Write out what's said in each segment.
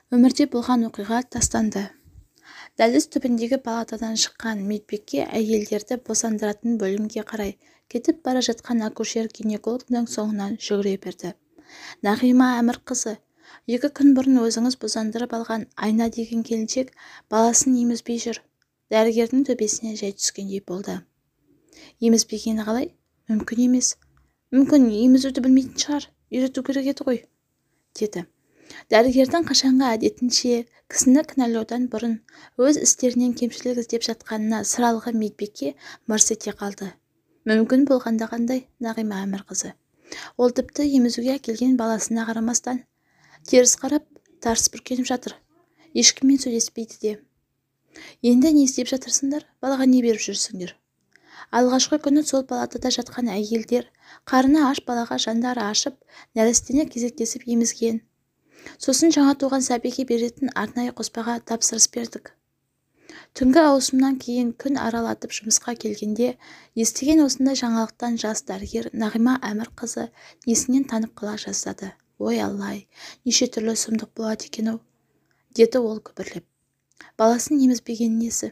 Өмірде болған оқиға тастанды. Дәліз түбіндегі палатадан шыққан медбике әйелдерді босандыратын бөлімге қарай кетіп бара жатқан акушер-гинекологтың соңынан жүгіре берді. Нағима Әмірқызы, 2 күн бұрын өзіңіз босандырып алған Айна деген келіншек баласын емізбей жүр. Дәрігердің төбесіне жай түскендей болды. Емізбегені қалай? Мүмкін емес. Мүмкін емізуді білмейтін шығар, үйрету керек еді ғой, деді. Дәрігердің қашанғы әдетінше кісіні кінәлаудан бұрын өз істерінен кемшілік іздеп жатқанына сыралғы медбике мырс ете қалды. Мүмкін болғанда қандай, Нағима Әмірқызы. Ол тіпті емізуге әкелген баласына қарамастан теріс қарап, тарс бүркеніп жатыр. Ешкіммен сөйлеспейді де. Енді не істеп жатырсыңдар? Балаға не беріп жүрсіңдер? Алғашқы күні сол палатада жатқан әйелдер қарны аш балаға жандары ашып, нәрестені кезектесіп емізген. Сосын жаңа туған сәбиге беретін арнайы қоспаға тапсырыс бердік. Түнгі ауысымнан кейін күн аралатып жұмысқа келгенде естіген осындай жаңалықтан жас дәрігер Нағима Әмірқызы есінен танып қала жаздады. Ой Аллай, неше түрлі сұмдық болады екен-ау, деді ол күбірлеп. Баласын емізбеген несі?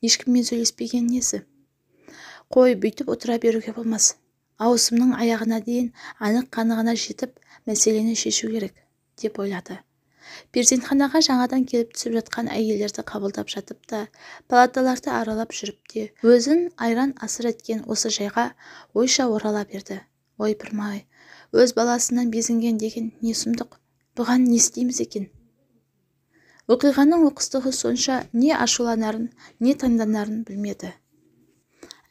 Ешкіммен сөйлеспеген несі? Қой, бүйтіп отыра беруге болмас. Ауысымның аяғына дейін анық-қанығына жетіп, мәселені шешу керек, деп ойлады. Перзентханаға жаңадан келіп түсіп жатқан әйелдерді қабылдап жатып та, палаталарды аралап жүріп те, өзін айран асыр еткен осы жайға ойша орала берді. Ой пырмай, өз баласынан безінген деген не сұмдық, бұған не істейміз екен? Оқиғаның оқыстығы сонша, не ашуланарын, не таңданарын білмеді.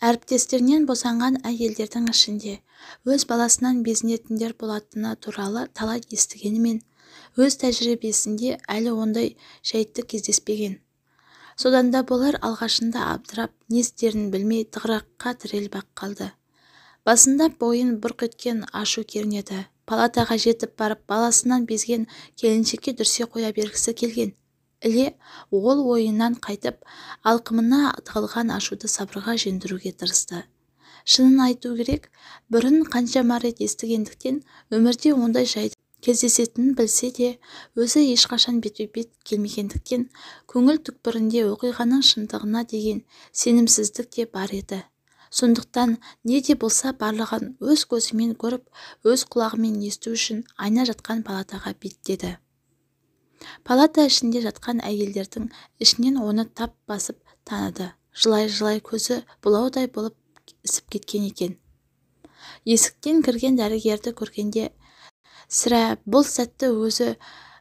Әріптестерінен босанған әйелдердің ішінде өз баласынан безінетіндер болатыны туралы талай естігенімен, өз тәжірибесінде әлі ондай жайтты кездеспеген. Содан да болар алғашында абдырап, не істерін білмей тығыраққа тіреліп-ақ қалды. Басында бойын бұрқ еткен ашу кернеді. Палатаға жетіп барып, баласынан безген келіншекке дүрсе қоя бергісі келген. Іле ол ойынан қайтып, алқымына тығылған ашуды сабырға жеңдіруге тырысты. Шынын айту керек, бұрын қаншама рет естігендіктен өмірде ондай жайт кездесетінін білсе де, өзі ешқашан бетпе-бет келмегендіктен көңіл түкпірінде оқиғаның шындығына деген сенімсіздік те бар еді. Сондықтан не де болса барлығын өз көзімен көріп, өз құлағымен есту үшін Айна жатқан палатаға беттеді. Палата ішінде жатқан әйелдердің ішінен оны тап басып таныды. Жылай-жылай көзі бұлаудай болып ісіп кеткен екен. Есіктен кірген дәрігерді көргенде сірә бұл сәтті өзі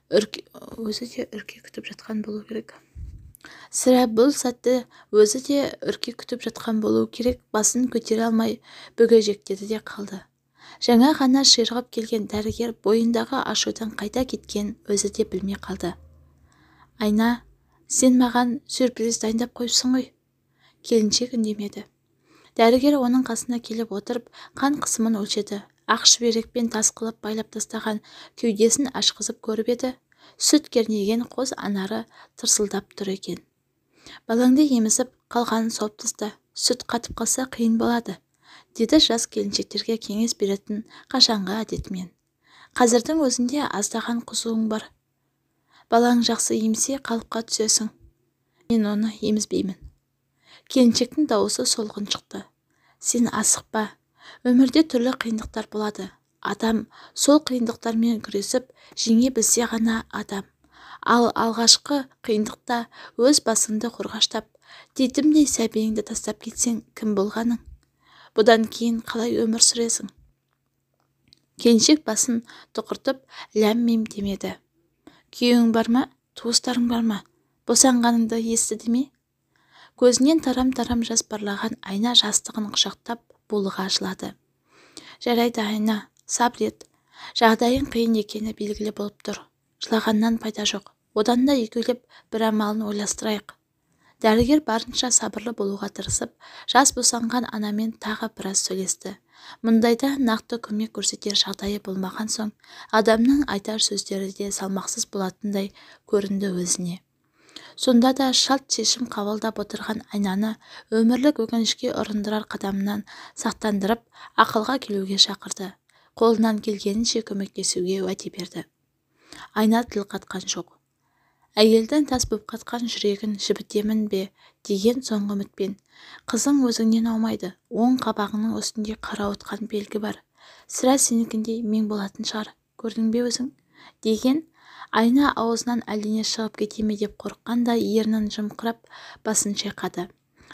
де үрке күтіп жатқан болу керек. Сірә бұл сәтті өзі де үрке күтіп жатқан болу керек, басын көтере алмай бүгежектеді де қалды. Жаңа ғана ширығып келген дәрігер бойындағы ашудан қайта кеткен өзі де білмей қалды. Айна, сен маған сюрприз дайындап қойыпсың ғой. Келіншек үндемеді. Дәрігер оның қасына келіп отырып, қан қысымын өлшеді. Ақ шүберекпен тас қылып байлап тастаған кеудесін ашқызып көріп еді, сүт кернеген қос анары тырсылдап тұр екен. Балаңды емізіп, қалғанын сауып таста, сүт қатып қалса қиын болады, деді жас келіншектерге кеңес беретін қашанғы әдетімен. Қазірдің өзінде аздаған қызуың бар. Балаң жақсы емсе қалыпқа түсесің. Мен оны емізбеймін. Келіншектің дауысы солғын шықты. Сен асықпа. Өмірде түрлі қиындықтар болады. Адам сол қиындықтармен күресіп, жеңе білсе ғана адам. Ал алғашқы қиындықта өз басыңды қорғаштап, титімдей сәбиіңді тастап кетсең кім болғаның? Бұдан кейін қалай өмір сүресің? Келіншек басын тұқыртып, ләм-мим демеді. Күйеуің бар ма? Туыстарың бар ма? Босанғаныңды естіді ме? Көзінен тарам-тарам жас парлаған Айна жастығын құшақтап, булыға жылады. Жарайды, Айна, сабыр ет. Жағдайың қиын екені белгілі болып тұр. Жылағаннан пайда жоқ. Одан да екеулеп бір амалын ойластырайық. Дәрігер барынша сабырлы болуға тырысып, жас босанған анамен тағы біраз сөйлесті. Мұндайда нақты көмек көрсетер жағдайы болмаған соң, адамның айтар сөздері де салмақсыз болатындай көрінді өзіне. Сонда да шалт шешім қабылдап отырған Айнаны өмірлік өкінішке ұрындырар қадамынан сақтандырып, ақылға келуге шақырды. Қолынан келгенінше көмектесуге уәде берді. Айна тіл қатқан жоқ. Әйелдің тас боп қатқан жүрегін жібітемін бе деген соңғы үмітпен. Қызың өзіңнен аумайды, оң қабағының үстінде қарауытқан белгі бар. Сірә сенікіндей мең болатын шығар, көрдің бе өзің? Деген Айна аузынан әлдене шығып кете ме деп қорыққандай ернін жымқырып басын шайқады.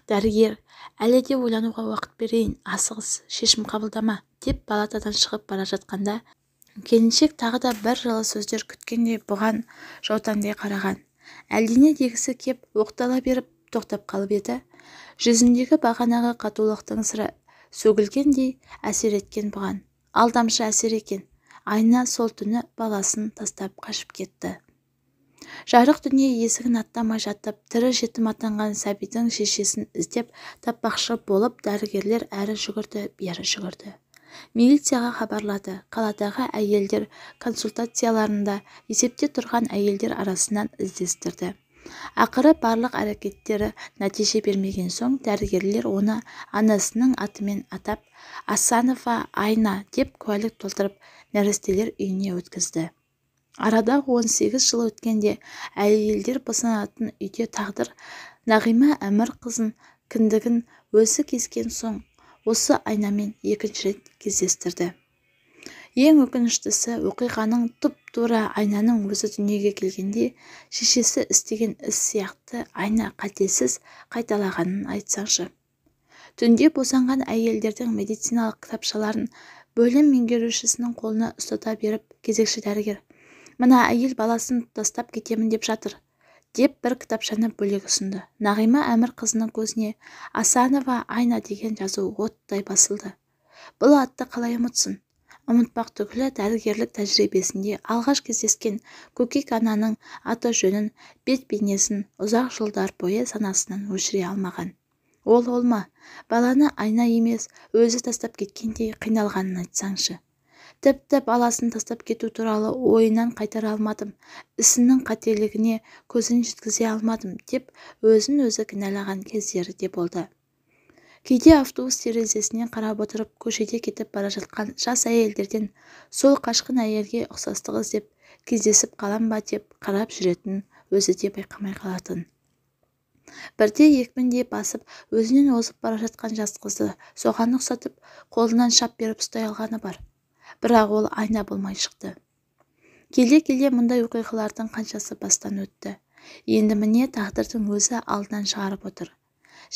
Дәрігер, әлі де ойлануға уақыт берейін, асығыс шешім қабылдама, деп палатадан шығып бара жатқанда келіншек тағы да бір жылы сөздер күткендей бұған жаутаңдай қараған. Әлдене дегісі кеп оқтала беріп тоқтап қалып еді. Жүзіндегі бағанағы қатулықтың сыры сөгілгендей әсер еткен бұған. Алдамшы әсер екен. Айна сол түні баласын тастап қашып кетті. Жарық дүние есігін аттамай жатып, тірі жетім атанған сәбидің шешесін іздеп таппақшы болып дәрігерлер әрі жүгірді, бері жүгірді. Милицияға хабарлады. Қаладағы әйелдер консультацияларында есепте тұрған әйелдер арасынан іздестірді. Ақыры барлық әрекеттері нәтиже бермеген соң дәрігерлер оны анасының атымен атап, Асанова Айна деп куәлік толтырып, нәрестелер үйіне өткізді. Арада 18 жыл өткенде әйелдер босанатын үйде тағдыр Нағима Әмір қызын кіндігін өзі кескен соң осы Айнамен екінші рет кездестірді. Ең өкініштісі, оқиғаның тұп-тура Айнаның өзі дүниеге келгенде шешесі істеген іс сияқты Айна қатесіз қайталағанын айтсаңшы. Түнде босанған әйелдердің медициналық кітапшаларын бөлім меңгерушісінің қолына ұстата беріп, кезекші дәрігер, «Мына әйел баласын тастап кетемін деп жатыр», деп бір кітапшаны бөлек ұсынды. Нағима Әмір қызының көзіне Асанова Айна деген жазу оттай басылды. Бұл атты қалай ұмытсын? Ұмытпақ түгілі дәрігерлік тәжірибесінде алғаш кездескен көкек ананың аты-жөнін, бет-бейнесін ұзақ жылдар бойы санасынан өшіре алмаған. Ол олма, баланы Айна емес, өзі тастап кеткендей қиналғанын айтсаңшы. Тіпті баласын тастап кету туралы ойынан қайтара алмадым, ісінің қателігіне көзін жеткізе алмадым деп өзін өзі кінәлаған кездері де болды. Кейде автобус терезесінен қарап отырып, көшеде кетіп бара жатқан жас әйелдерден сол қашқын әйелге ұқсастық іздеп, кездесіп қалам ба деп қарап жүретін өзі де байқамай қалатын. Бірде екпіндей басып, өзінен озып бара жатқан жас қызды соған ұқсатып, қолынан шап беріп ұстай алғаны бар. Бірақ ол Айна болмай шықты. Келе-келе мұндай оқиғалардың қаншасы бастан өтті. Енді міне тағдырдың өзі алдынан шығарып отыр.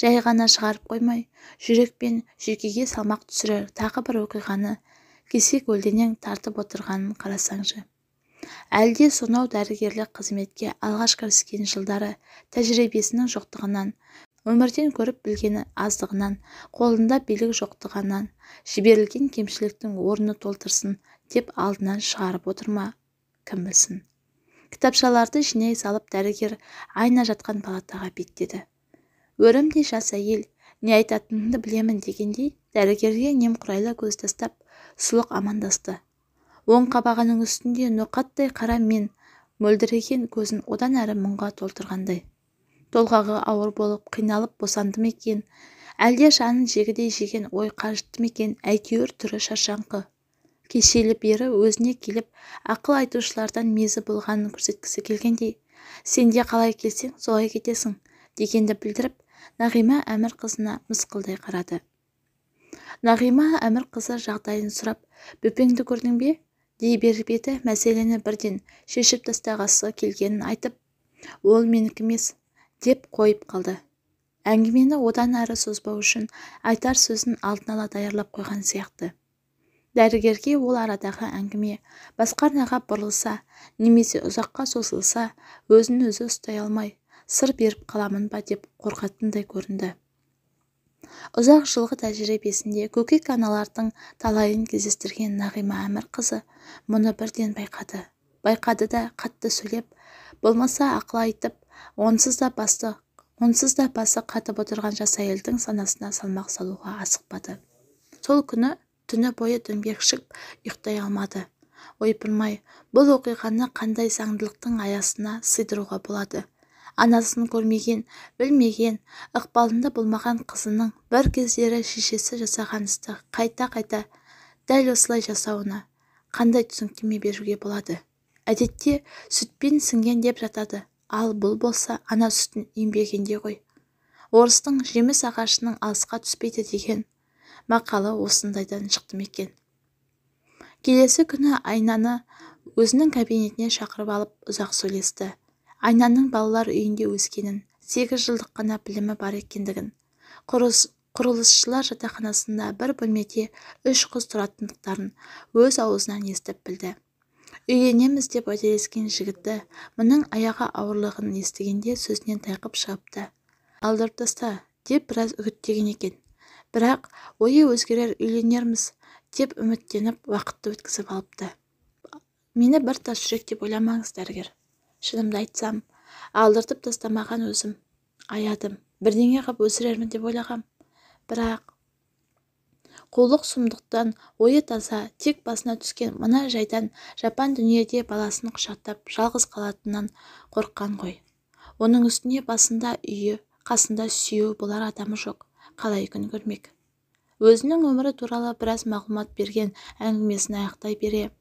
Жай ғана шығарып қоймай, жүрек пен жүйкеге салмақ түсірер тағы бір оқиғаны кесе көлденең тартып отырғанын қарасаңшы. Әлде сонау дәрігерлік қызметке алғаш кіріскен жылдары тәжірибесінің жоқтығынан, өмірден көріп білгені аздығынан, қолында билік жоқтығынан, жіберілген кемшіліктің орны толтырсын деп алдынан шығарып отырма, кім білсін. Кітапшаларды жинай салып дәрігер Айна жатқан палатаға беттеді. Өрімдей жас әйел, не айтатыныңды білемін дегендей, дәрігерге немқұрайлы көз тастап, сұлық амандасты. Оң қабағының үстінде ноқаттай қара мен мөлдіреген көзін одан әрі мұңға толтырғандай. Толғағы ауыр болып, қиналып босанды ма екен, әлде жанын жегідей жеген ой қажытты ма екен, әйтеуір түрі шаршаңқы. Кешелі бері өзіне келіп, ақыл айтушылардан мезі болғанын көрсеткісі келгендей, «Сен де қалай келсең, солай кетесің», дегенді білдіріп, Нағима Әмір қызына мысқылдай қарады. Нағима Әмір қызы жағдайын сұрап, «Бөпеңді көрдің бе?» дей беріп еді, мәселені бірден шешіп тастағысы келгенін айтып, «Ол менікі емес», деп қойып қалды. Әңгімені одан әрі созбау үшін айтар сөзін алдын ала даярлап қойған сияқты. Дәрігерге ол арадағы әңгіме басқа арнаға бұрылса, немесе ұзаққа созылса, өзін өзі ұстай алмай, сыр беріп қаламын ба деп қорқатындай көрінді. Ұзақ жылғы тәжірибесінде көкек аналардың талайын кездестірген Нағима Әмір қызы мұны бірден байқады. Байқады да қатты сөйлеп, болмаса ақыл айтып, онсыз да басы қатып отырған жас әйелдің санасына салмақ салуға асықпады. Сол күні түні бойы дөңбекшіп ұйықтай алмады. Ойпырмай, бұл оқиғаны қандай заңдылықтың аясына сыйдыруға болады? Анасын көрмеген, білмеген, ықпалында болмаған қызының бір кездері шешесі жасаған істі қайта-қайта дәл осылай жасауына қандай түсініктеме беруге болады? Әдетте сүтпен сіңген деп жатады. Ал бұл болса ана сүтін ембегенде ғой. Орыстың жеміс ағашының алысқа түспейді деген мақалы осындайдан шықты ма екен? Келесі күні Айнаны өзінің кабинетіне шақырып алып ұзақ сөйлесті. Айнаның балалар үйінде өскенін, 8 жылдық қана білімі бар екендігін, құрылысшылар жатақханасында бір бөлмеде 3 қыз тұратындықтарын өз аузынан естіп білді. Үйленеміз деп уәделескен жігіті мұның аяғы ауырлығын естігенде сөзінен тайқып шығыпты. Алдырып таста деп біраз үгіттеген екен. Бірақ ойы өзгерер, үйленерміз деп үміттеніп уақытты өткізіп алыпты. Мені бір тас жүрек деп ойламаңыз, дәрігер. Шынымды айтсам, алдыртып тастамаған өзім аядым. Бірдеңе қып өсірермін деп ойлағам. Бірақ қулық сұмдықтан ойы таза, тек басына түскен мына жайдан жапан дүниеде баласын құшақтап жалғыз қалатынынан қорыққан ғой. Оның үстіне басында үйі, қасында сүйеу болар адамы жоқ, қалай күн көрмек. Өзінің өмірі туралы біраз мағлұмат берген әңгімесін аяқтай бере: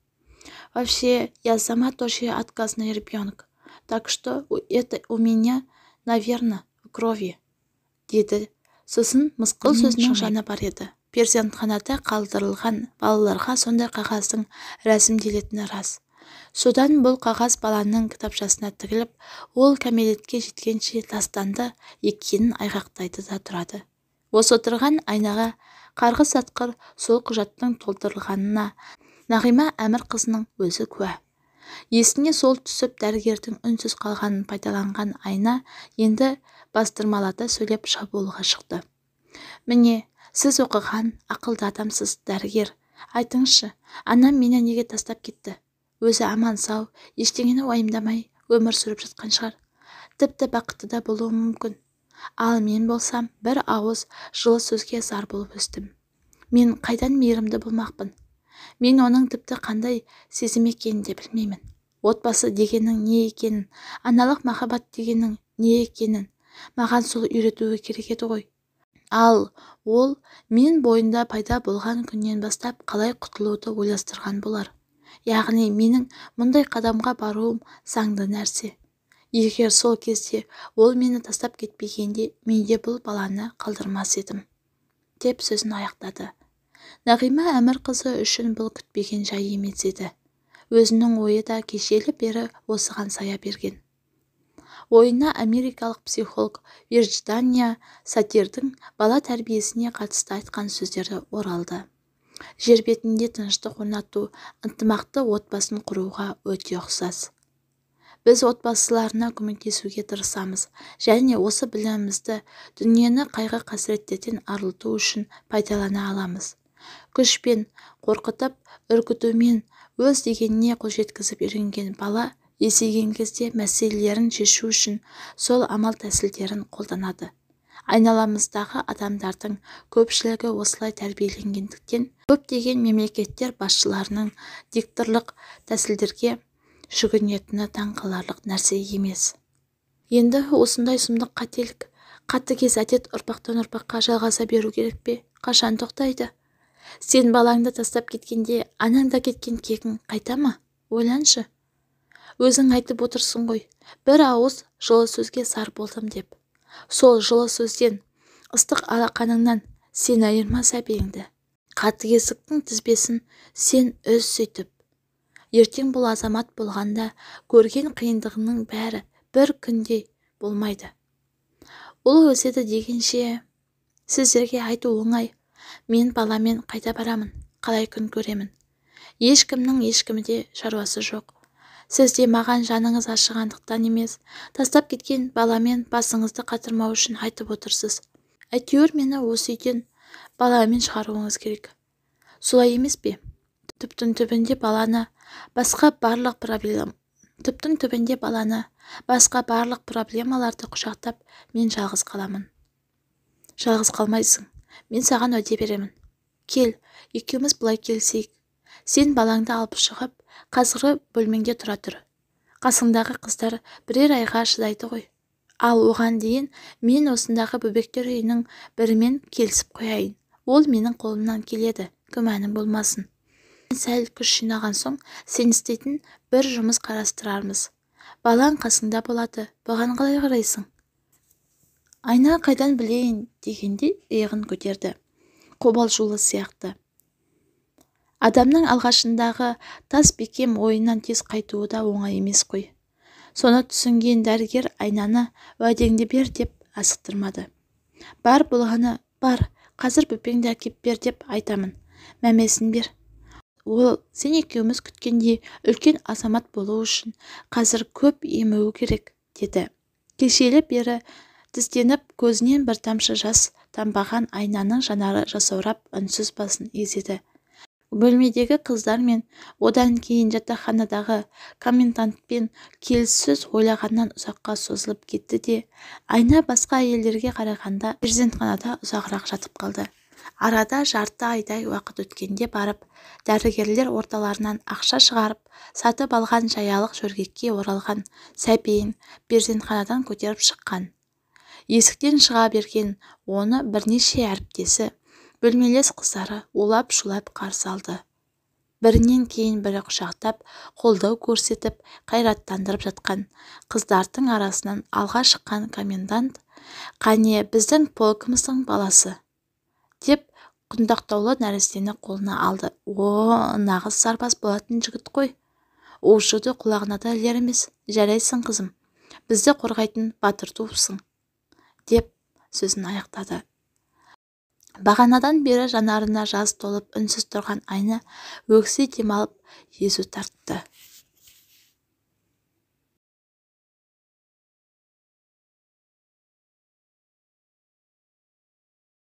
«Вообще, я сама тоже отказный ребенок, так что это у меня, наверное, в крови», деді. Сосын мысқыл сөзінің жаны бар еді. Перзентханада қалдырылған балаларға сондай қағаздың рәсімделетіні рас. Содан бұл қағаз баланың кітапшасына тігіліп, ол кәмелетке жеткенше тастанды екенін айғақтайды да тұрады. Осы отырған Айнаға қарғыс атқыр сол құжаттың толтырылғанына Нағима Әмірқызының өзі куә. Есіне сол түсіп, дәрігердің үнсіз қалғанын пайдаланған Айна енді бастырмалата сөйлеп шабуылға шықты. Міне, сіз оқыған, ақылды адамсыз, дәрігер. Айтыңызшы, анам мені неге тастап кетті? Өзі аман-сау, ештеңені уайымдамай өмір сүріп жатқан шығар. Тіпті бақытты да болуы мүмкін. Ал мен болсам, бір ауыз жылы сөзге зар болып өстім. Мен қайдан мейірімді болмақпын? Мен оның тіпті қандай сезім екенін де білмеймін. Отбасы дегеннің не екенін, аналық махаббат дегеннің не екенін маған сол үйретуі керек еді ғой. Ал ол мен бойында пайда болған күннен бастап қалай құтылуды ойластырған болар. Яғни менің мұндай қадамға баруым заңды нәрсе. Егер сол кезде ол мені тастап кетпегенде, мен де бұл баланы қалдырмас едім, деп сөзін аяқтады. Нағима Әмірқызы үшін бұл күтпеген жай емес еді. Өзінің ойы да кешелі бері осыған сая берген. Ойына америкалық психолог Вирджиния Сатирдің бала тәрбиесіне қатысты айтқан сөздері оралды. Жер бетінде тыныштық орнату ынтымақты отбасын құруға өте ұқсас. Біз отбасыларына көмектесуге тырысамыз және осы білімімізді дүниені қайғы-қасіреттерден арылту үшін пайдалана аламыз. Күшпен, қорқытып, үркітумен өз дегеніне қол жеткізіп үйренген бала есейген кезде мәселелерін шешу үшін сол амал тәсілдерін қолданады. Айналамыздағы адамдардың көпшілігі осылай тәрбиеленгендіктен, көптеген мемлекеттер басшыларының диктаторлық тәсілдерге жүгінетіні таңқаларлық нәрсе емес. Енді осындай сұмдық қателік, қатыгез әдет ұрпақтан ұрпаққа жалғаса беру керек пе? Қашан тоқтайды? Сен балаңды тастап кеткенде, анаң да кеткен кегің қайта ма? Ойланшы. Өзің айтып отырсың ғой, бір ауыз жылы сөзге зар болдым деп. Сол жылы сөзден, ыстық алақаныңнан сен айырма сәбиіңді. Қатыгездіктің тізбесін сен үз сөйтіп. Ертең бұл азамат болғанда көрген қиындығының бәрі бір күнде болмайды. Ол өседі дегенше, сіздерге айту оңай. Мен баламен қайда барамын, қалай күн көремін? Ешкімнің ешкімде шаруасы жоқ. Сіз де маған жаныңыз ашығандықтан емес, тастап кеткен баламен басыңызды қатырмау үшін айтып отырсыз. Әйтеуір мені осы үйден баламен шығаруыңыз керек. Солай емес пе? Түптің түбінде баланы басқа барлық проблемаларды құшақтап, мен жалғыз қаламын. Жалғыз қалмайсың. Мен саған уәде беремін. Кел, екеуміз былай келісейік. Сен балаңды алып шығып, қазіргі бөлмеңде тұра тұр. Қасыңдағы қыздар бірер айға шыдайды ғой. Ал оған дейін мен осындағы бөбектер үйінің бірімен келісіп қояйын. Ол менің қолымнан келеді, күмәнің болмасын. Сәл күш жинаған соң, сен істейтін бір жұмыс қарастырармыз. Балаң қасыңда болады, бұған қалай қарайсың? Айна қайдан білейін дегендей иығын көтерді. Қобалжулы сияқты. Адамның алғашындағы тас бекем ойынан тез қайтуы да оңай емес қой. Соны түсінген дәрігер Айнаны уәдеңді бер деп асықтырмады. Бар болғаны бар, қазір бөпеңді әкеп бер деп айтамын. Мәмесін бер. Ол сен екеуміз күткендей үлкен азамат болу үшін қазір көп емуі керек, деді. Кешелі бері тістеніп, көзінен бір тамшы жас тамбаған Айнаның жанары жасаурап, үнсіз басын изеді. Бөлмедегі қыздармен, одан кейін жатақханадағы комендантпен келіссөз ойлағаннан ұзаққа созылып кетті де, Айна басқа әйелдерге қарағанда перзентханада ұзағырақ жатып қалды. Арада жарты айдай уақыт өткенде барып, дәрігерлер орталарынан ақша шығарып, сатып алған жаялық жөргекке оралған сәбиін перзентханадан көтеріп шыққан. Есіктен шыға берген оны бірнеше әріптесі, бөлмелес қыздары улап-шулап қарсы алды. Бірінен кейін бірі құшақтап, қолдау көрсетіп, қайраттандырып жатқан қыздардың арасынан алға шыққан комендант, «Қане, біздің полкіміздің баласы!» деп құндақтаулы нәрестені қолына алды. «О, нағыз сарбаз болатын жігіт қой. У-шуды құлағына да ілер емес. Жарайсың, қызым, бізді қорғайтын батыр туыпсың», деп сөзін аяқтады. Бағанадан бері жанарына жас толып үнсіз тұрған Айна өкси демалып езу тартты.